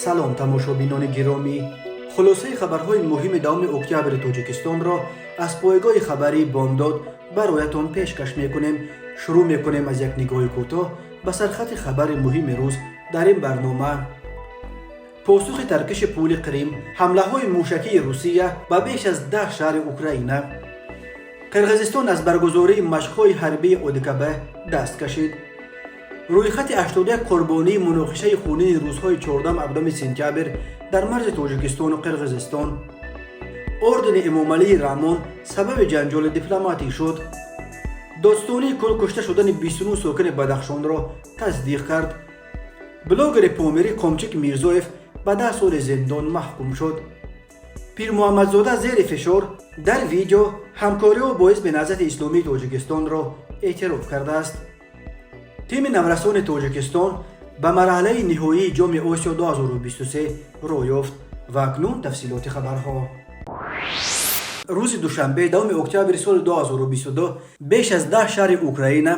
Салом, тамошобинони гиромӣ! Хулосаи хабарҳои муҳими 10 октябри Тоҷикистонро аз пойгоҳи хабарии «Бомдод» бароятон пешкаш мекунем. Шурӯъ мекунем аз як нигоҳи кӯтоҳ ба сархати хабари муҳими рӯз. Дар ин барнома: посухи таркиши пули Қрим, ҳамлаҳои мушакии Русия ба беш аз 10 шаҳри Украина, Қирғизистон аз баргузории машқҳои ҳарбии ОДКБ даст кашид, рӯйхати 81 қурбонии муноқишаи хунини рӯзҳои 14-17 сентябр дар марзи Тоҷикистону Қирғизистон, ордени Эмомалии Раҳмон сабаби ҷанҷоли дипломатӣ шуд, Додстонии кул кушта шудани 29 сокини Бадахшонро тасдиқ кард, блогери помирӣ Қомчик Мирзоев ба 10 соли зиндон маҳкум шуд, Пирмуҳаммадзода зери фишор дар видео ҳамкориҳо бо Ҳизби Наҳзати Исломии Тоҷикистонро эътироф кардааст, тими наврасони Тоҷикистон ба марҳалаи ниҳоии Ҷоми Осиё 2023 роҳ ёфт. Ва акнун тафсилоти хабарҳо. Рӯзи душанбе, 10 октябри соли 2022, беш аз 10 шаҳри Украина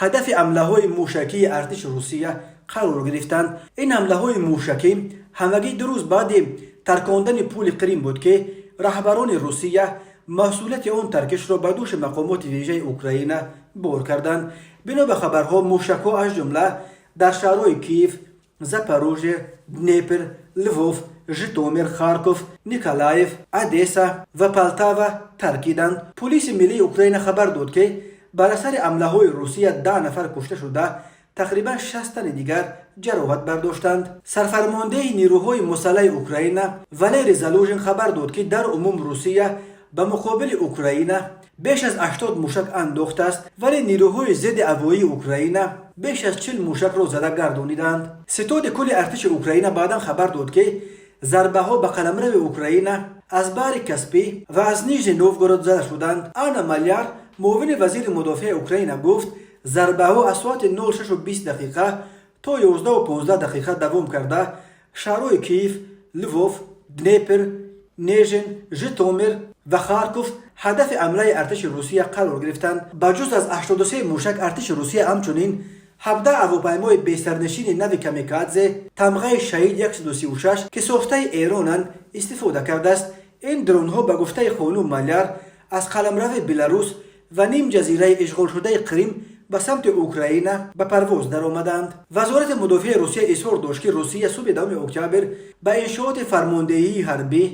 ҳадафи ҳамлаҳои мушакии артиши Русия қарор гирифтанд. Ин ҳамлаҳои мушакӣ ҳамагӣ 2 рӯз баъди таркондани пули Қрим буд, ки раҳбарони Русия масъулияти он таркишро ба дӯши мақомоти вежаи Украина бор карданд. Бино ба хабарҳо, мушакҳо аз ҷумла дар шаҳрҳои Киев, Запорожье, Днепр, Лвов, Житомир, Харков, Николаев, Одесса ва Полтава таркиданд. Пулиси миллии Украина хабар дод, ки бар асари ҳамлаҳои Русия 10 нафар кушта шуда, тақрибан 60 тани дигар ҷароҳат бардоштанд. Сарфармондеҳи нерӯҳои мусаллаҳи Украина Валерий Залужин хабар дод, ки дар умум Русия ба муқобили Украина беш аз 80 мушак андохтааст, вале нерӯҳои зидди ҳавоии Украина беш аз 40 мушакро зада гардониданд. Ситоди кулли артиши Украина баъдан хабар дод, ки зарбаҳо ба қаламрави Украина аз баҳри Каспӣ ва аз Нижний Новгород зада шуданд. Анна Маляр, муовини вазири мудофиаи Украина, гуфт, зарбаҳо аз соати 06:20 дақиқа то 11:15 дақиқа давом карда, шаҳрҳои Киев, Лвов, Днепр, Нежин, Житомир ва Харков ҳадафи ҳамлаи артиши Русия қарор гирифтанд. Ба ҷуз аз 83 мушак, артиши Русия ҳамчунин 17 ҳавопаймои бесарнишини нави камикадзе тамғаи Шаҳид 136, ки сохтаи Эронанд, истифода кардааст. Ин дронҳо, ба гуфтаи хонум Маляр, аз қаламрави Беларус ва нимҷазираи ишғолшудаи Қрим ба самти Украина ба парвоз даромаданд. Вазорати мудофиаи Русия изҳор дошт, ки Русия субҳи 10 октябр ба иншооти фармондеҳии ҳарбӣ,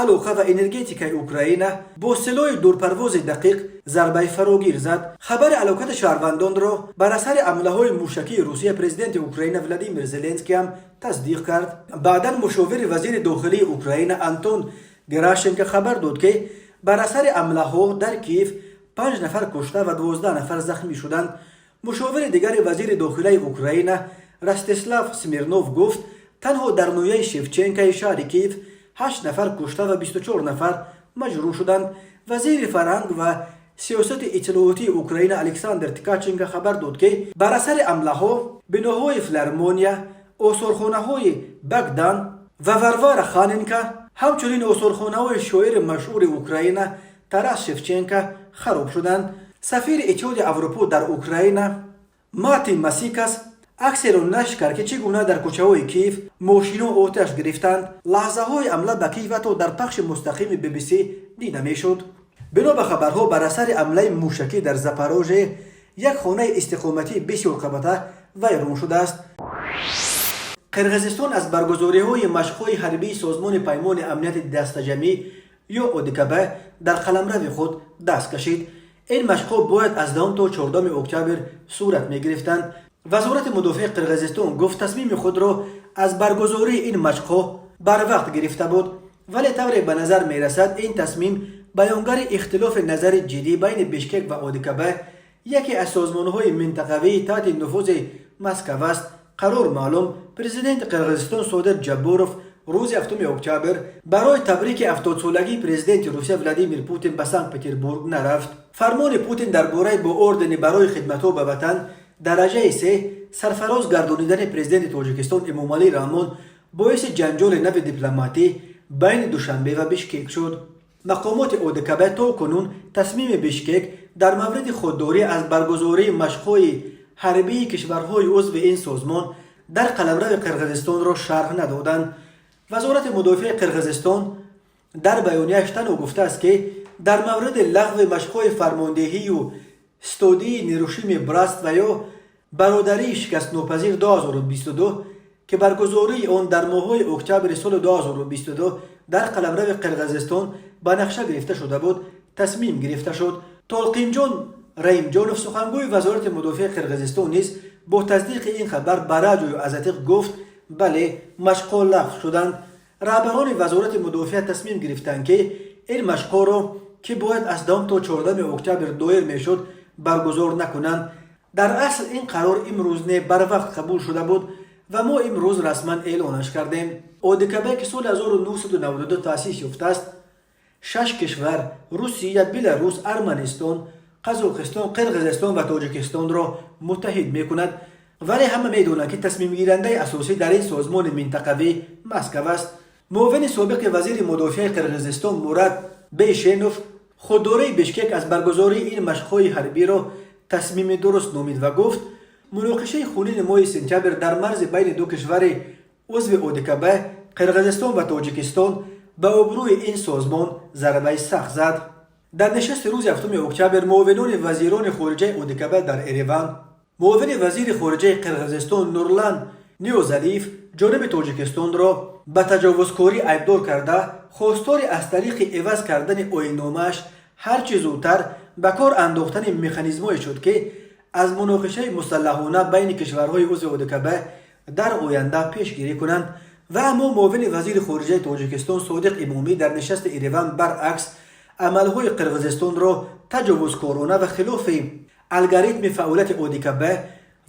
алоқа ва энергетикаи Украина бо силоҳи дурпарвози дақиқ зарбаи фарогир зад. Хабари ҳалокати шаҳрвандонро бар асари ҳамлаҳои мушакии Русия президенти Украина Владимир Зеленский ҳам тасдиқ кард. Баъдан мушовири вазири дохилии Украина Антон Герашенко хабар дод, ки бар асари ҳамлаҳо дар Киев панҷ нафар кушта ва 12 нафар захмӣ шуданд. Мушовири дигари вазири дохилаи Украина Ростислав Смирнов гуфт, танҳо дар ноҳияи Шевченкаи шаҳри Киев ҳашт нафар кушта ва 24 нафар маҷрӯҳ шуданд. Вазири фарҳанг ва сиёсати иттилоотии Украина Александр Ткаченко хабар дод, ки бар асари ҳамлаҳо биноҳои филармония, осорхонаҳои Богдан ва Варвара Ханенко, ҳамчунин осорхонаҳои шоири машҳури Украина Тарас Шевченко хароб шуданд. Сафири Иттиҳоди Аврупо дар Украина Мартин Масикас аксеро нашр кард, ки чӣ гуна дар кӯчаҳои Киев мошинҳо оташ гирифтанд. Лаҳзаҳои ҳамла ба Киев ҳатто дар пахши мустақими BBC дида мешуд. Бино ба хабарҳо, бар асари ҳамлаи мушакӣ дар Запорожье як хонаи истиқоматии бисёрқабата вайрон шудааст. Қирғизистон аз баргузориҳои машқҳои ҳарбии Созмони Паймони Амнияти Дастаҷамъӣ ё ОДКБ дар қаламрави худ даст кашид. Ин машқҳо бояд аз 10 то 14 октябр сурат мегирифтанд. Вазорати мудофиаи Қирғизистон гуфт, тасмими худро аз баргузории ин машқҳо барвақт гирифта буд, вале тавре ба назар мерасад, ин тасмим баёнгари ихтилофи назари ҷиддӣ байни Бишкек ва ОДКБ, яке аз созмонҳои минтақавии таҳти нуфузи Москав аст. Қарор маълум, президенти Қирғизистон Содир Ҷабборов рӯзи 7 октябр барои табрики 70-солагии президенти Русия Владимир Путин ба Санкт Петербург нарафт. Фармони Путин дар бораи бо ордени «Барои хидматҳо ба ватан» дараҷаи се сарфароз гардонидани президенти Тоҷикистон Эмомалӣ Раҳмон боиси ҷанҷоли нави дипломатӣ байни Душанбе ва Бишкек шуд. Мақомоти ОДКБ то кунун тасмими Бишкек дар мавриди худдорӣ аз баргузории машқҳои ҳарбии кишварҳои узви ин созмон дар қаламрави Қирғизистонро шарҳ надоданд. Вазорати мудофиаи Қирғизистон дар баёнияаш танҳо гуфтааст, ки дар мавриди лағви машқҳои фармондеҳию стодии «Нерушимый братства» ё «Бародарии шикастнопазир 2022», ки баргузории он дар моҳҳои октябри соли 2022 дар қаламрави Қирғизистон ба нақша гирифта шуда буд, тасмим гирифта шуд. Толқинҷон Раимҷонов, сухангӯи Вазорати мудофиаи Қирғизистон, низ бо тасдиқи ин хабар ба Радиои Азаттиқ гуфт: «Бале, машқҳо лағв шуданд. Раҳбарони Вазорати мудофиа тасмим гирифтанд, ки ин машқҳоро, ки бояд аз 10 то 14 октябр доир мешуд, баргузор накунанд. Дар асл ин қарор имрӯз не, барвақт қабул шуда буд ва мо имрӯз расман эълонаш кардем». ОДКБ, ки соли 1992 таъсис ёфтааст, шаш кишвар: Русия, Беларус, Арманистон, Қазоқистон, Қирғизистон ва Тоҷикистонро муттаҳид мекунад. Вале ҳама медонанд, ки тасмимгирандаи асосӣ дар ин созмони минтақавӣ Москав аст. Муовини собиқи вазири мудофиаи Қирғизистон Мурат Бейшенов худдории Бишкек аз баргузории ин машқҳои ҳарбиро тасмими дуруст номид ва гуфт, муноқишаи хунини моҳи сентябр дар марзи байни ду кишвари узви ОДКБ, Қирғизистон ва Тоҷикистон, ба обрӯи ин созмон зарбаи сахт зад. Дар нишасти рӯзи 7 октябр муовинони вазирони хориҷаи ОДКБ дар Эреван, муовини вазири хориҷаи Қирғизистон Нурлан Ниёзалиев ҷониби Тоҷикистонро ба таҷовузкорӣ айбдор карда, хостори аз тариқи иваз кардани оинномааш ҳарчи зудтар ба кор андохтани механизмҳое шуд, ки аз муноқишаи мусаллаҳона байни кишварҳои узви ОДКБ дар оянда пешгирӣ кунанд. Ва аммо муовини вазири хориҷаи Тоҷикистон Содиқ Имомӣ дар нишасти Ереван баръакс амалҳои Қирғизистонро таҷовузкорона ва хилофи алгоритми фаъолияти ОДКБ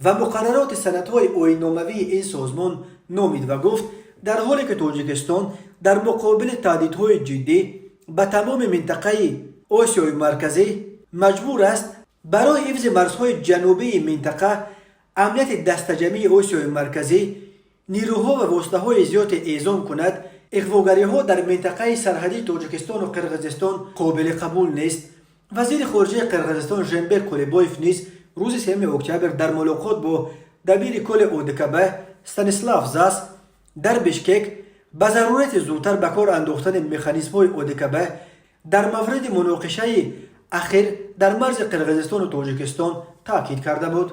ва муқаррароти санадҳои оинномавии ин созмон номид ва гуфт, дар ҳоле ки Тоҷикистон дар муқобили таҳдидҳои ҷиддӣ ба тамоми минтақаи Осиёи Марказӣ маҷбур аст барои ҳифзи марзҳои ҷанубии минтақа, амнияти дастаҷамъии Осиёи Марказӣ нирӯҳо ва воситаҳои зиёде эъзом кунад, иғвогариҳо дар минтақаи сарҳадии Тоҷикистону Қирғизистон қобили қабул нест. Вазири хориҷаи Қирғизистон Жээнбек Кулибоев низ рӯзи 3 октябр дар мулоқот бо дабири кулли ОДКБ Станислав Зас дар Бишкек ба зарурати зудтар ба кор андохтани механизмҳои ОДКБ дар мавриди муноқишаи ахир дар марзи Қирғизистону Тоҷикистон таъкид карда буд.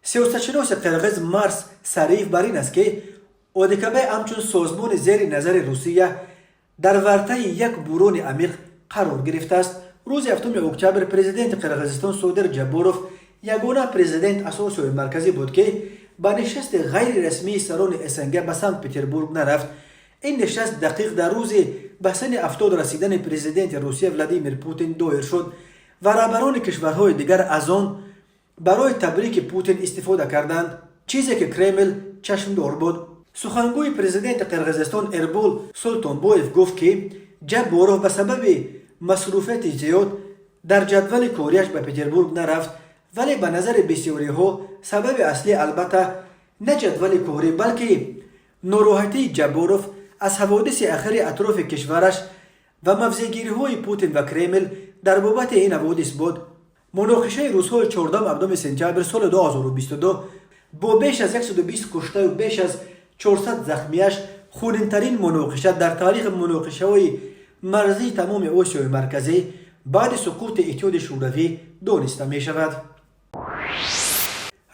Сиёсатшиноси қирғиз Марс Сариев бар ин аст, ки ОДКБ ҳамчун созмони зери назари Русия дар вартаи як буҳрони амиқ қарор гирифтааст. Рӯзи 7 октябр президенти Қирғизистон Содир Ҷабборов ягона президент аз Осиёи Марказӣ буд, ки ба нишасти ғайрирасмии сарони СНГ ба Санкт Петербург нарафт. Ин нишаст дақиқ дар рӯзи ба синни 70 расидани президенти Русия Владимир Путин доир шуд ва раҳбарони кишварҳои дигар аз он барои табрики Путин истифода карданд, чизе ки Кремл чашмдор буд. Сухангӯи президенти Қирғизистон Эрбол Султонбоев гуфт, ки Ҷабборов ба сабаби масруфияти зиёд дар ҷадвали кориаш ба Петербург нарафт. Вале ба назари бисёриҳо сабаби аслӣ албатта на ҷадвали корӣ, балки нороҳатии Ҷабборов аз ҳаводиси ахири атрофи кишвараш ва мавзеъгириҳои Путин ва Кремл дар бобати ин ҳаводис буд. Муноқишаи рӯзҳои 14-17 сентябр соли 2022 бо беш аз 120 куштаю беш аз 400 захмияш хунинтарин муноқиша дар таърихи муноқишаҳои марзии тамоми Осиёи Марказӣ баъди суқути Иттиҳоди Шӯравӣ дониста мешавад.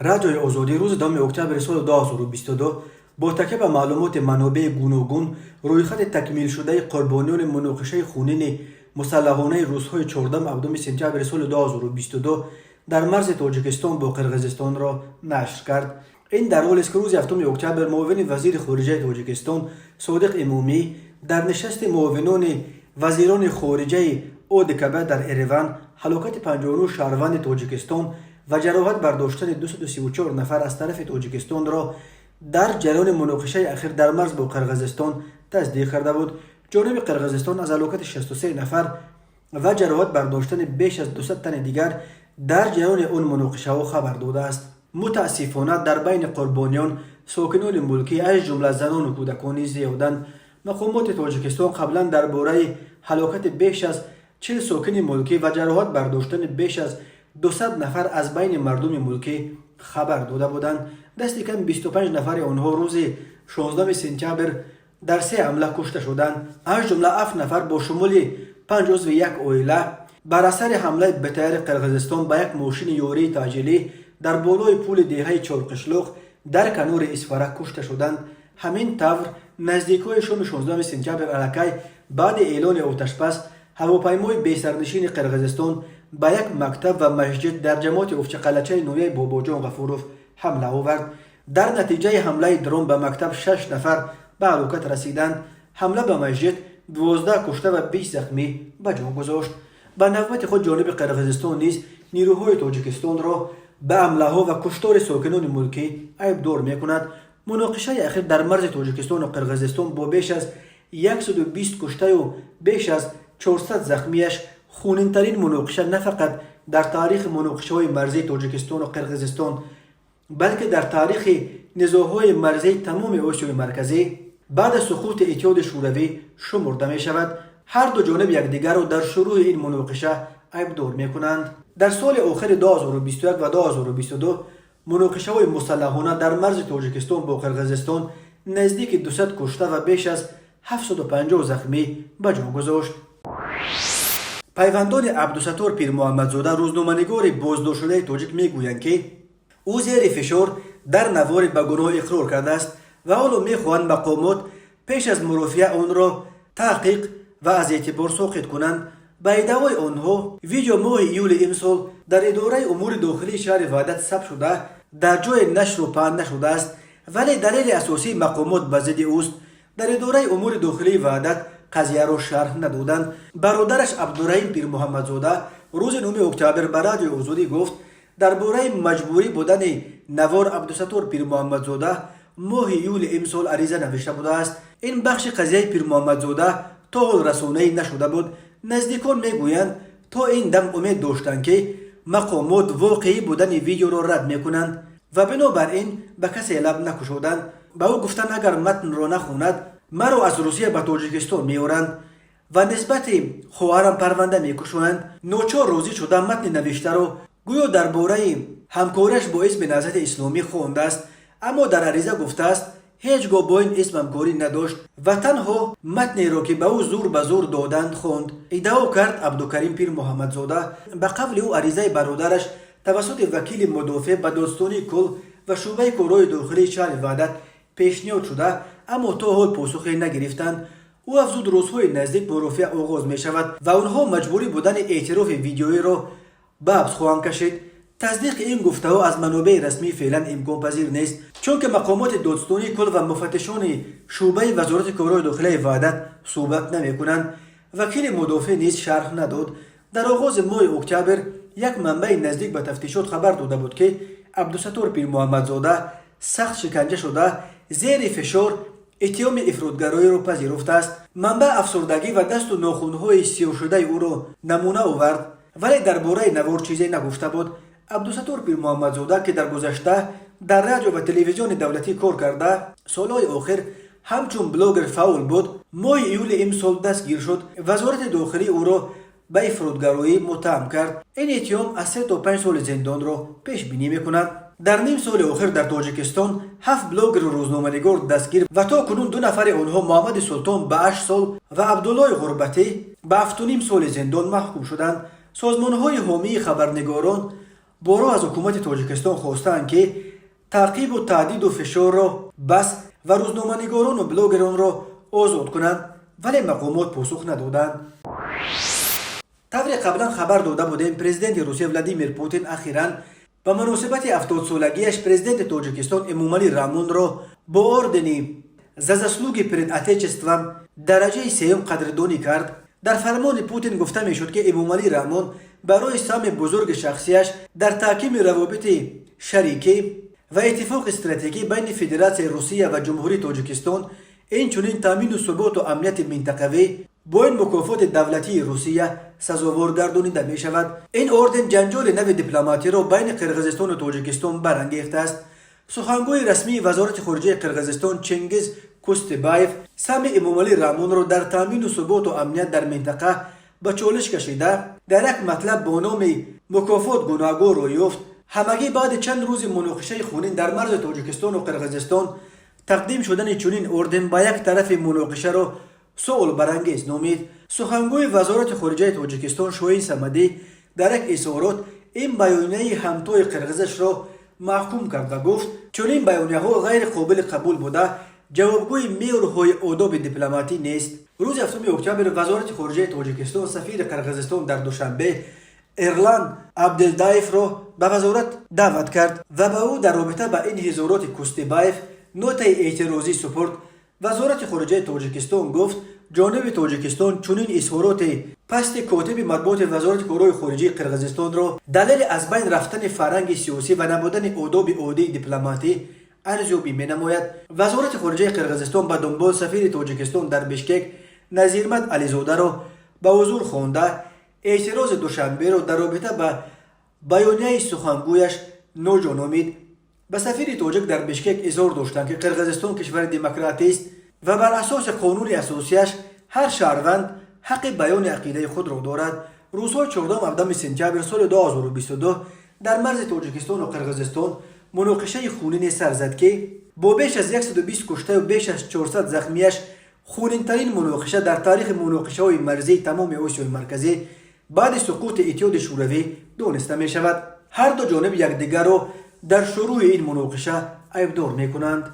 Радиои Озодӣ рӯзи 10 октябри соли 2022 бо такя ба маълумоти манобеи гуногун рӯйхати такмилшудаи қурбониёни муноқишаи хунини мусаллаҳонаи рӯзҳои 14-7 сентябри соли 2022 дар марзи Тоҷикистон бо Қирғизистонро нашр кард. Ин дар ҳолест, ки рӯзи 7 октябр муовини вазири хориҷаи Тоҷикистон Содиқ Имомӣ дар нишасти муовинони вазирони хориҷаи ОДКБ дар Эреван ҳалокати 59 шаҳрванди Тоҷикистон ва ҷароҳат бардоштани 234 нафар аз тарафи Тоҷикистонро дар ҷараёни муноқишаи ахир дар марз бо Қирғизистон тасдиқ карда буд. Ҷониби Қирғизистон аз ҳалокати 63 нафар ва ҷароҳат бардоштани беш аз 200 тани дигар дар ҷараёни он муноқишаҳо хабар додааст. Мутаассифона, дар байни қурбониён сокинони мулкӣ, аз ҷумла занону кӯдакон низ зиёданд. Мақомоти Тоҷикистон қаблан дар бораи ҳалокати беш аз 40 сокини мулкӣ ва ҷароҳат бардоштани беш аз 200 нафар аз байни мардуми мулкӣ хабар дода буданд. Дасти кам 25 нафари онҳо рӯзи 16 сентябр Дар се ҳамла кушта шуданд. Аз ҷумла ҳафт нафар бо шумули панҷ узви як оила бар асари ҳамлаи БТРи Қирғизистон ба як мошини ёрии таъҷилӣ дар болои пули деҳаи Чорқишлоқ дар канори Исфара кушта шуданд. Ҳамин тавр, наздикҳои шоми 16 сентябр, аллакай баъди эълони оташбас, ҳавопаймои бесарнишини Қирғизистон ба як мактаб ва масҷид дар ҷамоати Овчақалъачаи ноҳияи Бобоҷон Ғафуров ҳамла овард. Дар натиҷаи ҳамлаи дрон ба мактаб шаш нафар ба ҳалокат расиданд. Ҳамла ба масҷид 12 кушта ва 20 захмӣ ба ҷо гузошт. Ба навбати худ, ҷониби Қирғизистон низ нирӯҳои Тоҷикистонро ба ҳамлаҳо ва куштори сокинони мулкӣ айбдор мекунад. Муноқишаи ахир дар марзи Тоҷикистону Қирғизистон бо беш аз 120 куштаю беш аз 400 захмияш хунинтарин муноқиша на фақат дар таърихи муноқишаҳои марзии Тоҷикистону Қирғизистон, балки дар таърихи низоъҳои марзии тамоми Осиёи Марказӣ баъд аз суқути Иттиҳоди Шӯравӣ шумурда мешавад. Ҳар ду ҷониб якдигарро дар шурӯъи ин муноқиша айбдор мекунанд. Дар соли охири 2021 ва 2022 муноқишаҳои мусаллаҳона дар марзи Тоҷикистон бо Қирғизистон наздики 200 кушта ва беш аз 750 захмӣ ба ҷо гузошт. Пайвандони Абдусаттор Пирмуҳаммадзода, рӯзноманигори боздоштшудаи тоҷик, мегӯянд, ки ӯ зери фишор дар навори ба гуноҳ иқрор кардааст ва ҳоло мехоҳанд мақомот пеш аз мурофиа онро таҳқиқ ва аз эътибор соқит кунанд. Ба иддаои онҳо, видео моҳи июли имсол дар идораи умури дохилии шаҳри Ваҳдат сабт шуда, дар ҷое нашру паҳн нашудааст, вале далели асосии мақомот ба зидди ӯст. Дар идораи умури дохилии Ваҳдат қазияро шарҳ надоданд. Бародараш Абдураҳим Пирмуҳаммадзода рӯзи 9 октябр ба Радиои Озодӣ гуфт, дар бораи маҷбурӣ будани навор Абдусаттор Пирмуҳаммадзода моҳи июли имсол ариза навишта будааст. Ин бахши қазияи Пирмуҳаммадзода то ҳол расонаӣ нашуда буд. Наздикон мегӯянд, то ин дам умед доштанд, ки мақомот воқеӣ будани видеоро рад мекунанд ва бинобар ин ба касе лаб накушоданд. Ба ӯ гуфтанд, агар матнро нахонад, маро аз Русия ба Тоҷикистон меоранд ва нисбати хоҳарам парванда мекушоянд. Ночор розӣ шуда, матни навиштаро гӯё дар бораи ҳамкориаш бо ҳизби Наҳзати Исломӣ хондааст, аммо дар ариза гуфтааст, ҳеҷ гоҳ бо ин ҳизб ҳамкорӣ надошт ва танҳо матнеро, ки ба ӯ зур ба зур доданд, хонд, иддао кард Абдукарим Пирмуҳаммадзода. Ба қавли ӯ, аризаи бародараш тавассути вакили мудофеъ ба додстонии кулл ва шӯъбаи корҳои дохилии шаҳри Ваҳдат пешниҳод шуда, аммо то ҳол посухе нагирифтанд. Ӯ афзуд, рӯзҳои наздик мурофиа оғоз мешавад ва онҳо маҷбурӣ будани эътирофи видеоиро ба ҳабс хоҳанд кашид. Тасдиқи ин гуфтаҳо аз манобеи расмӣ феълан имконпазир нест, чунки мақомоти додстонии кулл ва муфаттишони шӯъбаи Вазорати корҳои дохилаи Ваҳдат суҳбат намекунанд. Вакили мудофеъ низ шарҳ надод. Дар оғози моҳи октябр як манбаи наздик ба тафтишот хабар дода буд, ки Абдусаттор Пирмуҳаммадзода сахт шиканҷа шуда, зери фишор иттиҳоми ифротгароиро пазируфтааст. Манбаъ афсурдагӣ ва дасту нохунҳои сиёҳшудаи ӯро намуна овард, вале дар бораи навор чизе нагуфта буд. Абдусаттор Пирмуҳаммадзода, ки дар гузашта дар радио ва телевизиони давлатӣ кор карда, солҳои охир ҳамчун блогер фаъол буд, моҳи июли имсол дастгир шуд. Вазорати дохилӣ ӯро ба ифротгароӣ муттаҳам кард. Ин иттиҳом аз 3 то 5 соли зиндонро пешбинӣ мекунад. Дар ним соли охир дар Тоҷикистон ҳафт блогеру рӯзноманигор дастгир ва то кунун ду нафари онҳо, Муҳаммади Султон ба 8 сол ва Абдуллои Ғурбатӣ ба 7,5 соли зиндон маҳкум шуданд. Созмонҳои ҳомии хабарнигорон борҳо аз ҳукумати Тоҷикистон хостаанд, ки таъқибу таҳдиду фишорро бас ва рӯзноманигорону блогеронро озод кунанд, вале мақомот посух надоданд. Тавре қаблан хабар дода будем, президенти Русия Владимир Путин ахиран ба муносибати 70-солагиаш президенти Тоҷикистон Эмомалӣ Раҳмонро бо ордени «За заслуги перед Отечеством» дараҷаи сеюм қадрдонӣ кард. Дар фармони Путин гуфта мешуд, ки Эмомалӣ Раҳмон барои саҳми бузурги шахсияш дар таҳкими равобити шарикӣ ва иттифоқи стратегӣ байни Федератсияи Русия ва Ҷумҳурии Тоҷикистон, инчунин таъмину суботу амнияти минтақавӣ бо ин мукофоти давлатии Русия сазовор гардонида мешавад. Ин орден ҷанҷоли нави дипломатиро байни Қирғизистону Тоҷикистон барангехтааст. Сухангӯи расмии Вазорати хориҷаи Қирғизистон Чингиз Кустибаев саҳми Эмомалӣ Раҳмонро дар таъмину суботу амният дар минтақа ба чолиш кашида, дар як матлаб бо номи «Мукофот гунаҳгорро ёфт» ҳамагӣ баъди чанд рӯзи муноқишаи хунин дар марзи Тоҷикистону Қирғизистон Тақдим шудани чунин орден ба як тарафи муноқишаро суолбарангез номид. Сухангӯи Вазорати хориҷаи Тоҷикистон Шоҳин Самадӣ дар як изҳорот ин баёнияи ҳамтои қирғизашро маҳкум кард ва гуфт, чунин баёнияҳо ғайри қобили қабул буда, ҷавобгӯи меъёрҳои одоби дипломатӣ нест. Рӯзи 7 октябр Вазорати хориҷаи Тоҷикистон сафири Қирғизистон дар Душанбе Эрлан Абделдаевро ба вазорат даъват кард ва ба ӯ дар робита ба ин изҳороти Кустибаев нотаи эътирозӣ супурд. Вазорати хориҷаи Тоҷикистон гуфт, ҷониби Тоҷикистон чунин изҳороти пасти котиби матбуоти Вазорати корҳои хориҷии Қирғизистонро далели аз байн рафтани фарҳанги сиёсӣ ва набудани одоби оддии дипломатӣ арзёбӣ менамояд. Вазорати хориҷаи Қирғизистон ба дунбол сафири Тоҷикистон дар Бишкек Назирмат Ализодаро ба ҳузур хонда, эътирози Душанберо дар робита ба баёнияи сухангӯяш ноҷо номид. Ба сафири тоҷик дар Бишкек изҳор доштанд, ки Қирғизистон кишвари демократист ва бар асоси қонуни асосияш ҳар шаҳрванд ҳаққи баёни ақидаи худро дорад. Рӯзҳои 14-17 сентябр соли 2022 дар марзи Тоҷикистону Қирғизистон муноқишаи хунине сар зад, ки бо беш аз 120 куштаю беш аз 400 захмияш хунинтарин муноқиша дар таърихи муноқишаҳои марзии тамоми Осиёи Марказӣ баъди суқути Иттиҳоди Шӯравӣ дониста мешавад. Ҳар ду ҷониб якдигарро дар шурӯъи ин муноқиша айбдор мекунанд.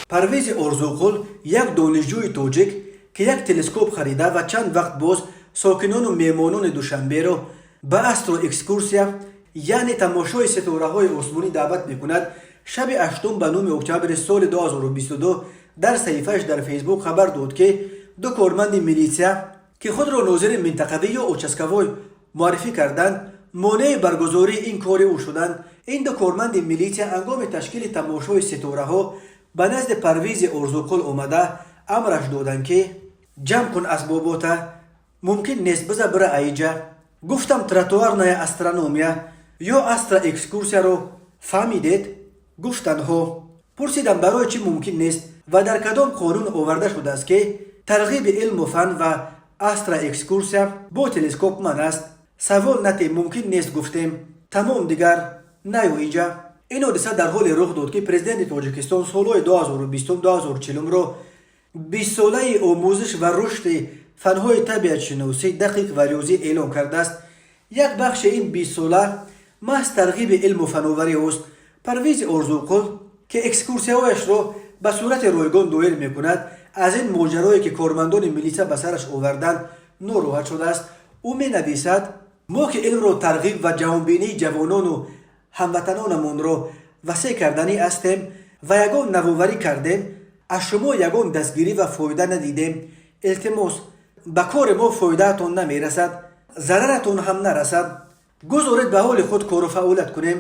Парвези Орзуқул, як донишҷӯи тоҷик, ки як телескоп харида ва чанд вақт боз сокинону меҳмонони Душанберо ба астроэкскурсия, яъне тамошои ситораҳои осмонӣ даъват мекунад, шаби 8 ба 9 октябри соли 2022 дар саҳифааш дар Фейсбук хабар дод, ки ду корманди милитсия, ки худро нозири минтақавӣ ё участковой муаррифӣ карданд, монеи баргузории ин кори ӯ шуданд. Ин ду корманди милитсия ҳангоми ташкили тамошои ситораҳо ба назди Парвизи Орзуқул омада, амраш доданд, ки ҷамъ кун асбобота, мумкин нест, биза бира аиҷа. Гуфтам, тротуарная астрономия ё астроэкскурсияро фаҳмидед? Гуфтанд, ҳо. Пурсидам, барои чӣ мумкин нест ва дар кадом қонун оварда шудааст, ки тарғиби илму фан ва астроэкскурсия бо телескоп манъ аст? Савол нате, мумкин нест гуфтем, тамом, дигар наё иҷа. Ин ҳодиса дар ҳоле рух дод, ки президенти Тоҷикистон солҳои 2020-2040-ро бистсолаи омӯзиш ва рушди фанҳои табиатшиносӣ, дақиқ ва риёзӣ эълон кардааст. Як бахши ин бистсола маҳз тарғиби илму фановарӣ ӯст. Парвизи Орзуқул, ки экскурсияҳояшро ба сурати ройгон доир мекунад, аз ин моҷарое, ки кормандони милитсия ба сараш оварданд, нороҳат шудааст. Ӯ менависад: мо ки илмро тарғиб ва ҷаҳонбинии ҷавонону ҳамватанонамонро васеъ карданӣ ҳастем ва ягон навоварӣ кардем, аз шумо ягон дастгирӣ ва фоида надидем. Илтимос, ба кори мо фоидаатон намерасад, зараратон ҳам нарасад, гузоред ба ҳоли худ кору фаъолият кунем.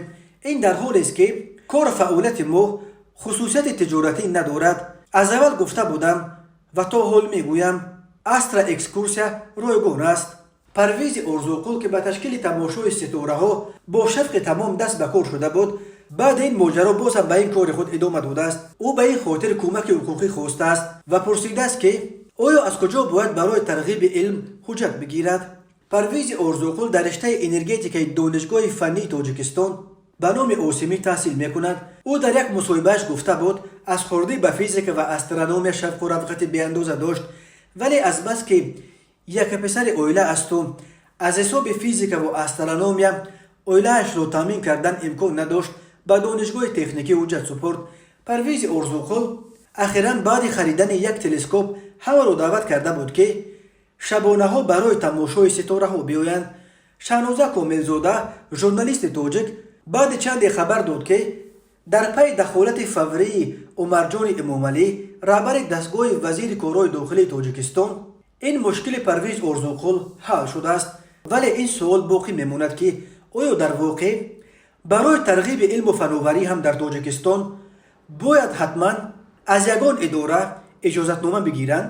Ин дар ҳолест, ки кору фаъолияти мо хусусияти тиҷоратӣ надорад. Аз аввал гуфта будам ва то ҳол мегӯям, астроэкскурсия ройгон аст. Парвизи Орзуқул, ки ба ташкили тамошои ситораҳо бо шавқи тамом даст ба кор шуда буд, баъди ин моҷаро боз ҳам ба ин кори худ идома додааст. Ӯ ба ин хотир кӯмаки ҳуқуқӣ хостааст ва пурсидааст, ки оё аз куҷо бояд барои тарғиби илм ҳуҷҷат бигирад. Парвизи Орзуқул дар риштаи энергетикаи Донишгоҳи фаннии Тоҷикистон ба номи Осимӣ таҳсил мекунад. Ӯ дар як мусоҳибааш гуфта буд, аз хурдӣ ба физика ва астрономия шавқу рағбати беандоза дошт, вале азбаски якаписари оила асту аз ҳисоби физикаву астрономия оилаашро таъмин кардан имкон надошт, ба донишгоҳи техникӣ ҳуҷҷат супурд. Парвизи Орзуқул ахиран баъди харидани як телескоп ҳамаро даъват карда буд, ки шабонаҳо барои тамошои ситораҳо биёянд. Шаҳноза Комилзода, журналисти тоҷик, баъди чанде хабар дод, ки дар пайи дахолати фаврии Умарҷони Эмомалӣ, раҳбари дастгоҳи вазири корҳои дохилии Тоҷикистон, ин мушкили Парвиз Орзуқул ҳал шудааст. Вале ин суол боқӣ мемонад, ки оё дар воқеъ барои тарғиби илму фановарӣ ҳам дар Тоҷикистон бояд ҳатман аз ягон идора иҷозатнома бигиранд?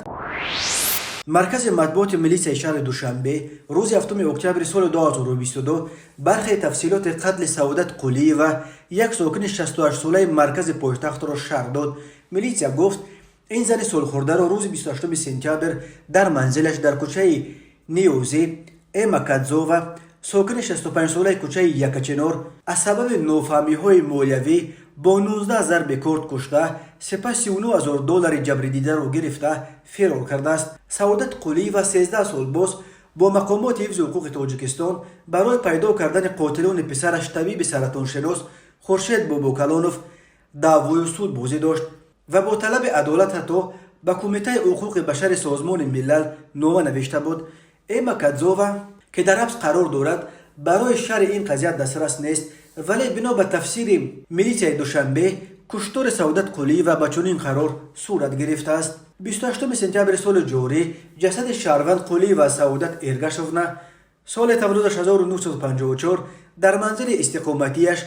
Маркази матбуоти милитсияи шаҳри Душанбе рӯзи 7 октябри соли 2022 бархе тафсилоти қатли Саодат Қулиева, як сокини 68-солаи маркази пойтахтро шарҳ дод. Милитсия гуфт, ин зани солхӯрдаро рӯзи 28 сентябр дар манзилаш дар кӯчаи Ниёзӣ Эмма Кадзова, сокини 65-солаи кӯчаи Якачинор, аз сабаби нофаҳмиҳои молиявӣ бо Бо 19 зарби корд кушта, сипас 39 ҳазор доллари ҷабридидаро гирифта фирор кардааст. Саодат Қулиева 13 сол боз бо мақомоти ҳифзи ҳуқуқи Тоҷикистон барои пайдо кардани қотилони писараш, табиби саратоншинос Хуршед Бобокалонов, даъвою судбозӣ дошт ва бо талаби адолат ҳатто ба Кумитаи ҳуқуқи башари Созмони Милал нома навишта буд. Эма Кадзова, ки дар ҳабс қарор дорад, барои шарҳи ин қазия дастрас нест, вале бино ба тафсири милитсияи Душанбе, куштори Саодат Қулиева ба чунин қарор сурат гирифтааст. 28 сентябри соли ҷорӣ ҷасади шаҳрванд Қулиева Саодат Эргашовна, соли таваллудаш 1954, дар манзили истиқоматияш,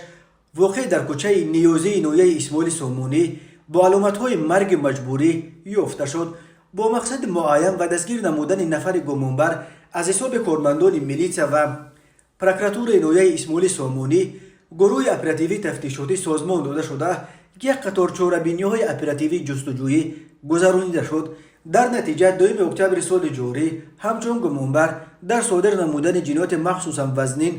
воқеъ дар кӯчаи Ниёзии ноҳияи Исмоили Сомонӣ, бо аломатҳои марги маҷбурӣ ёфта шуд. Бо мақсади муайян ва дастгир намудани нафари гумонбар аз ҳисоби кормандони милитсия ва прокуратураи ноҳияи Исмоили Сомонӣ гурӯҳи оперативии тафтишотӣ созмон дода шуда, як қатор чорабиниҳои оперативии ҷустуҷӯӣ гузаронида шуд. Дар натиҷа 2 октябри соли ҷорӣ ҳамчун гумонбар дар содир намудани ҷинояти махсусан вазнин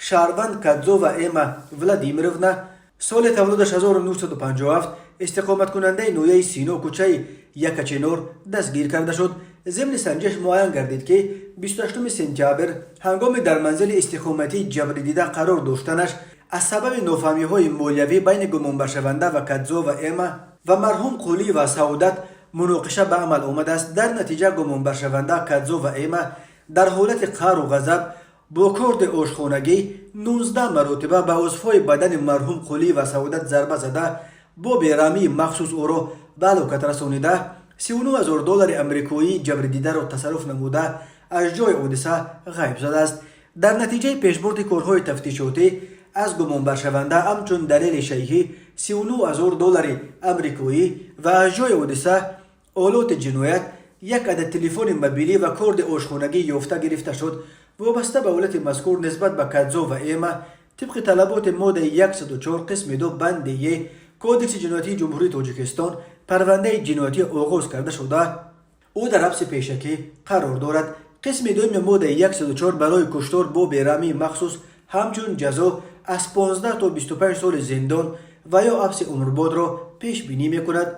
шаҳрванд Кадзова Эма Владимировна, соли таваллудаш 1957, истиқоматкунандаи ноҳияи Сино, кӯчаи Якачинор, дастгир карда шуд. Зимни санҷиш муайян гардид, ки 28 сентябр ҳангоми дар манзили истиқоматии ҷабридида қарор доштанаш аз сабаби нофаҳмиҳои молиявӣ байни гумонбаршаванда ва Кадзова Эма ва марҳум Қулиева Саодат муноқиша ба амал омадааст. Дар натиҷа гумонбаршаванда Кадзова Эма дар ҳолати қаҳру ғазаб бо корди ошхонагӣ 19 маротиба ба узвҳои бадани марҳум Қулиева Саодат зарба зада, бо бераҳмии махсус ӯро ба ҳалокат расонида, 39 ҳазор доллари амрикоии ҷабридидаро тасарруф намуда, аз ҷои ҳодиса ғайб задааст. Дар натиҷаи пешбурди корҳои тафтишотӣ аз гумонбаршаванда ҳамчун далели шайҳӣ 39 ҳазор доллари амрикоӣ ва аз ҷои ҳодиса олоти ҷиноят, як адад телефони мобилӣ ва корди ошхонагӣ ёфта гирифта шуд. Вобаста ба ҳолати мазкур нисбат ба Кадзова Эма тибқи талаботи моддаи 104 қисми 2 банди е Кодекси ҷиноятии Ҷумҳурии Тоҷикистон парвандаи ҷиноятӣ оғоз карда шуда, ӯ дар ҳабси пешакӣ қарор дорад. Қисми дуюми моддаи 104 барои куштор бо бераҳмии махсус ҳамчун ҷазо аз 15 то 25 соли зиндон ва ё ҳабси умрбодро пешбинӣ мекунад.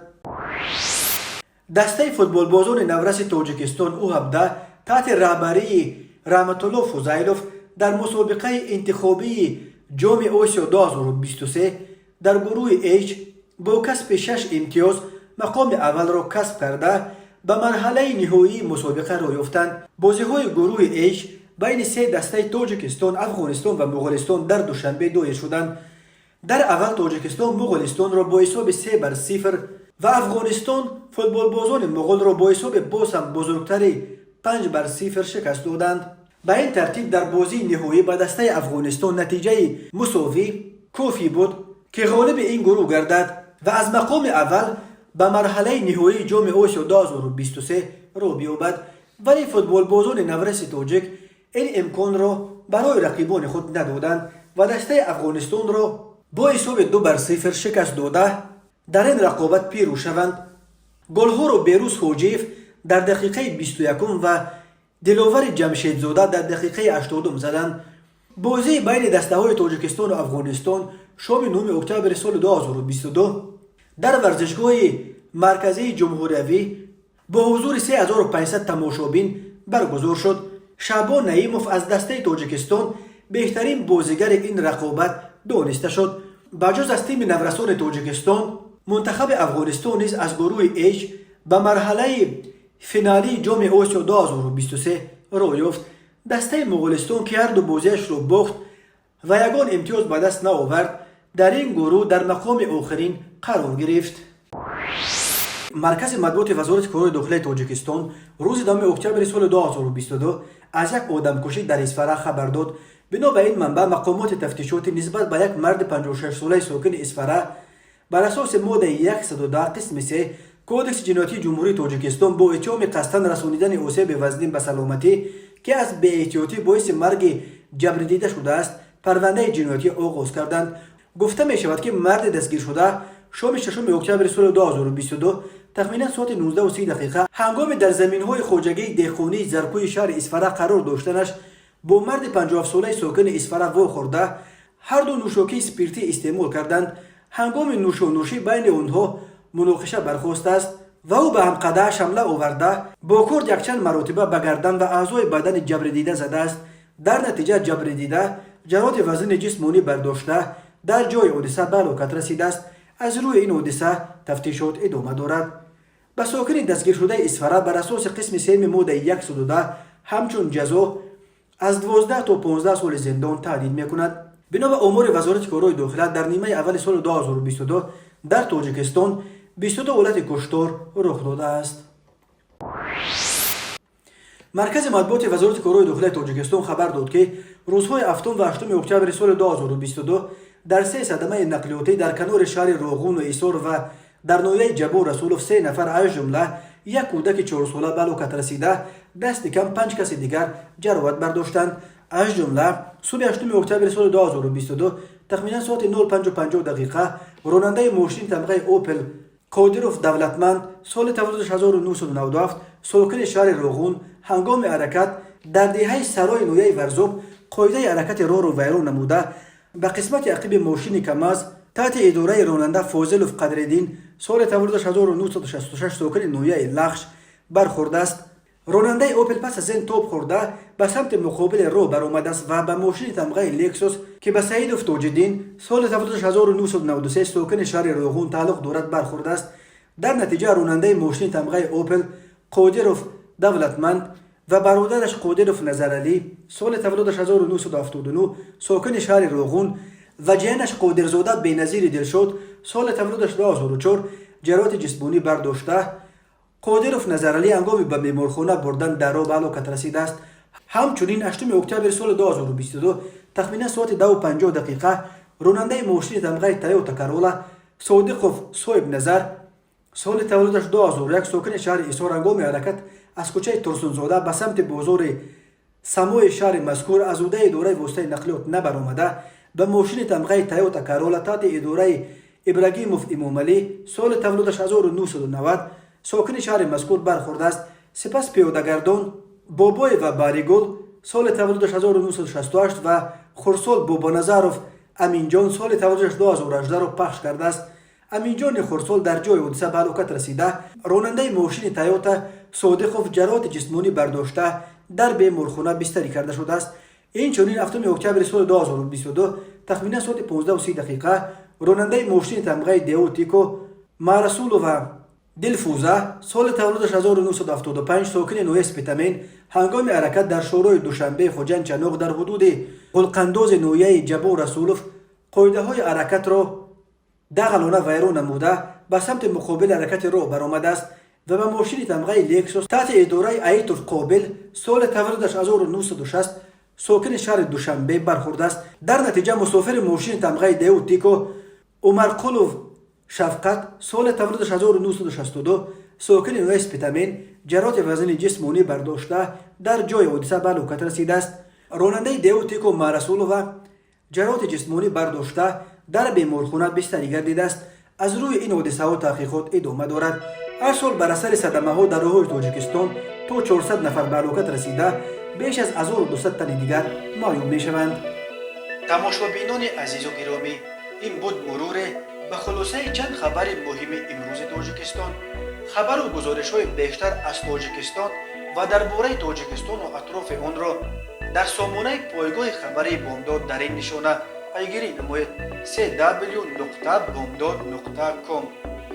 Дастаи футболбозони навраси Тоҷикистон У17 таҳти раҳбарии Раҳматулло Фузайлов дар мусобиқаи интихобии Ҷоми Осиё 2023 дар гурӯҳи H бо касби шаш имтиёз мақоми аввалро касб карда, ба марҳалаи ниҳоии мусобиқа роҳ ёфтанд. Бозиҳои гурӯҳи H байни се дастаи Тоҷикистон, Афғонистон ва Муғулистон дар Душанбе доир шуданд. Дар аввал Тоҷикистон Муғулистонро бо ҳисоби 3-0 ва Афғонистон футболбозони муғулро бо ҳисоби боз ҳам бузургтари 5-0 шикаст доданд. Ба ин тартиб дар бозии ниҳоӣ ба дастаи Афғонистон натиҷаи мусовӣ кофӣ буд, ки ғолиби ин гурӯҳ гардад ва аз мақоми аввал ба марҳалаи ниҳоии Ҷоми Осиё 2023 роҳ биёбад. Вале футболбозони навраси тоҷик ин имконро барои рақибони худ надоданд ва дастаи Афғонистонро бо ҳисоби 2-0 шикаст дода, дар ин рақобат пирӯз шаванд. Голҳоро Берӯз Ҳоҷиев дар дақиқаи 21-ум ва Диловари Ҷамшедзода дар дақиқаи 80-ум заданд. Бозии байни дастаҳои Тоҷикистону Афғонистон шоми 9 октябри соли 2022 дар варзишгоҳи марказии ҷумҳуриявӣ бо ҳузури 3500 тамошобин баргузор шуд. Шаъбон Наимов аз дастаи Тоҷикистон беҳтарин бозигари ин рақобат дониста шуд. Ба ҷуз аз тими наврасони Тоҷикистон, мунтахаби Афғонистон низ аз гурӯҳи H ба марҳалаи финалии Ҷоми Осиё 2023 роҳ ёфт. Дастаи Муғулистон, ки ҳарду бозиашро бохт ва ягон имтиёз ба даст наовард, дар ин гурӯҳ дар мақоми охирин қарор гирифт. Маркази матбуоти Вазорати корҳои дохилаи Тоҷикистон рӯзи 10 октябри соли 2022 аз як одамкушӣ дар Исфара хабар дод. Бино ба ин манбаъ, мақомоти тафтишотӣ нисбат ба як марди 56-солаи сокини Исфара бар асоси моддаи 110 қисми 3 Кодекси ҷиноятии Ҷумҳурии Тоҷикистон бо иттиҳоми қасдан расонидани осеби вазнин ба саломатӣ, ки аз беэҳтиётӣ боиси марги ҷабрдида шудааст, парвандаи ҷиноятӣ оғоз карданд. Гуфта мешавад, ки марди дастгиршуда шоми 6 октябри соли 2022 тахминан соати 19:30 дақиқа ҳангоми дар заминҳои хоҷагии деҳқонии Заркӯи шаҳри Исфара қарор доштанаш бо марди 57-солаи сокини Исфара вохӯрда, ҳарду нӯшокии спиртӣ истеъмол карданд. Ҳангоми нӯшонӯшӣ байни онҳо муноқиша бархостааст ва ӯ ба ҳамқадааш ҳамла оварда, бо корд якчанд маротиба ба гардан ва аъзои бадани ҷабридида задааст. Дар натиҷа ҷабридида ҷароҳати вазнини ҷисмонӣ бардошта, дар ҷои ҳодиса ба ҳалокат расидааст. Аз рӯи ин ҳодиса тафтишот идома дорад. Ба сокини дастгиршудаи Исфара бар асоси қисми сеюми моддаи 110 ҳамчун ҷазо аз 12 то 15 соли зиндон таҳдид мекунад. Бино ба омори Вазорати корҳои дохила, дар нимаи аввали соли 2022 дар Тоҷикистон 22 ҳолати куштор рух додааст. Маркази матбуоти Вазорати корҳои дохилаи Тоҷикистон хабар дод, ки рӯзҳои 7 ва 8 октябри соли 2022 дар се садамаи нақлиётӣ дар канори шаҳри Роғуну Исор ва дар ноҳияи Ҷаббор Расулов се нафар, аз ҷумла як кӯдаки 4сола, ба ҳалокат расида, дасти кам панҷ каси дигар ҷароҳат бардоштанд. Аз ҷумла, субҳи 8 октябри соли 2022 тахминан соати 05:50 дақиқа ронандаи мошини тамғаи «Опел» Қодиров Давлатманд, соли таваллудаш 1997, сокини шаҳри Роғун, ҳангоми ҳаракат дар деҳаи Сарои ноҳияи Варзоб қоидаи ҳаракати роҳро вайрон намуда, ба қисмати ақиби мошини «Камаз» таҳти идораи ронанда Фозилов Қадриддин, соли таваллудаш 1966, сокини ноҳияи Лахш, бархӯрдааст. Ронандаи «Опел» пас аз ин тоб хӯрда, ба самти муқобили роҳ баромадааст ва ба мошини тамғаи «Лексус», ки ба Саидов Тоҷиддин, соли таваллудаш 1993, сокини шаҳри Роғун, тааллуқ дорад, бархӯрдааст. Дар натиҷа ронандаи мошини тамғаи «Опел» Қодиров Давлатманд ва бародараш Қодиров Назаралӣ, соли таваллудаш 1979, сокини шаҳри Роғун, ва ҷиянаш Қодирзода Беназири Дилшод, соли таваллудаш 2004, ҷароҳати ҷисмонӣ бардошта, Қодиров Назаралӣ ҳангоми ба беморхона бурдан дар роҳ ба ҳалокат расидааст. Ҳамчунин, 8 октябри соли 2022 тахминан соати 10:50 дақиқа ронандаи мошини тамғаи «Тойота Карола» Содиқов Соҳибназар, соли таваллудаш 2001, сокини шаҳри Исор, ҳангоми ҳаракат аз кӯчаи Турсунзода ба самти бозори Самои шаҳри мазкур аз ҳудуди идораи воситаи нақлиёт набаромада, ба мошини тамғаи «Тойота Карола» таҳти идораи Ибрагимов Имомалӣ, соли таваллудаш 1990, сокини шаҳри мазкур, бархӯрдааст. Сипас пиёдагардон Бобоева Баригул, соли таваллудаш 1968, ва хурдсол Бобоназаров Аминҷон, соли таваллудаш 2018-ро пахш кардааст. Аминҷони хурдсол дар ҷои ҳодиса ба ҳалокат расида, ронандаи мошини «Тойота» Содиқов ҷароҳати ҷисмонӣ бардошта, дар беморхона бистарӣ карда шудааст. Инчунин, 7 октябри соли 2022 тахминан соати 15:30 дақиқа ронандаи мошини тамғаи «Деу Тико» Марасулова Дилфуза, соли таваллудаш 1975, сокини ноҳияи Спитамен, ҳангоми ҳаракат дар шоҳроҳи Душанбе Хуҷанд Чаноқ дар ҳудуди Ғулқандози ноҳияи Ҷаббор Расулов қоидаҳои ҳаракатро дағалона вайрон намуда, ба самти муқобили ҳаракати роҳ баромадааст ва ба мошини тамғаи «Лексус» таҳти идораи Аитов Қобил, соли таваллудаш 1960, сокини шаҳри Душанбе, бархӯрдааст. Дар натиҷа мусофири мошини тамғаи «Деу Тико» Умарқулов Шафқат, соли таваллудаш 1962, сокини ноҳияи Спитамен, ҷароҳати вазнини ҷисмонӣ бардошта, дар ҷои ҳодиса ба ҳалокат расидааст. Ронандаи «Деу Тико» Марасулова ҷароҳати ҷисмонӣ бардошта, дар беморхона бистарӣ гардидааст. Аз рӯи ин ҳодисаҳо таҳқиқот идома дорад. Ҳар сол бар асари садамаҳо дар роҳҳои Тоҷикистон то 400 нафар ба ҳалокат расида, беш аз 1200 тани дигар маъюб мешаванд. Тамошобинони азизу гиромӣ, ин буд муруре ба хулосаи чанд хабари муҳими имрӯзи Тоҷикистон. Хабару гузоришҳои бештар аз Тоҷикистон ва дар бораи Тоҷикистону атрофи онро дар сомонаи пойгоҳи хабарии Бомдод дар ин нишона пайгирӣ намоед: cw.bomdod.com.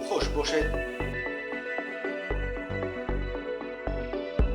Хуш бошед.